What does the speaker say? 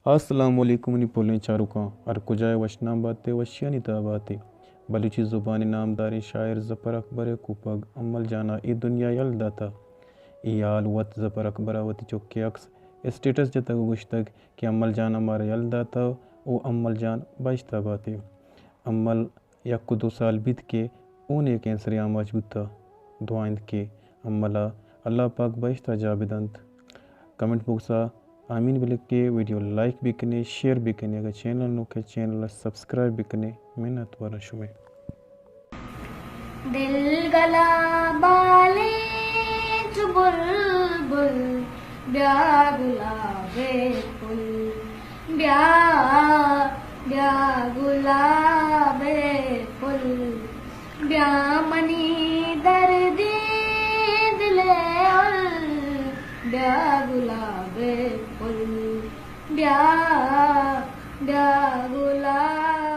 السلام علیکم منی پلیں چاروکاں، ہر کجا ئے وشنام بات ئے، وشیانی تہا بات ئے۔ بلوچی زبان ءِ نامداریں شاعر ظفر اکبر ءِ کوپگ امل جان ءَ اے دنیا یل داتہ۔ اے حال وت ظفر اکبر ءَ وتی چک ءِ عکس اسٹیٹس جتگ ءُ گوشتگ کہ امل جان ءَ مارا یل داتہ ءُ امل جان بہشت ءَ بات ئے۔ امل یک ءُ دو سال بیت کہ اوں ءَ کینسر ءِ آماچ بوتہ۔ دعا انت کہ امل ءَ اللہ پاک بہشت ءَ جاہ بدنت۔ کمنٹ باکس ءَ آمین بلکے، ویڈیو لائک بکنے، شیئر بکنے، اگر چینل نوکے چینل ءَ سبسکرائب بکنے۔ منت واراں شمئے۔ دل گلابالیں چو بلبل، بیا گلاب ءِ پل، بیا، بیا گلاب ءِ پل، بیا منی دردیں دل ءِ ہل، بیا گلاب ءِ پل، بیا، بیا گلاب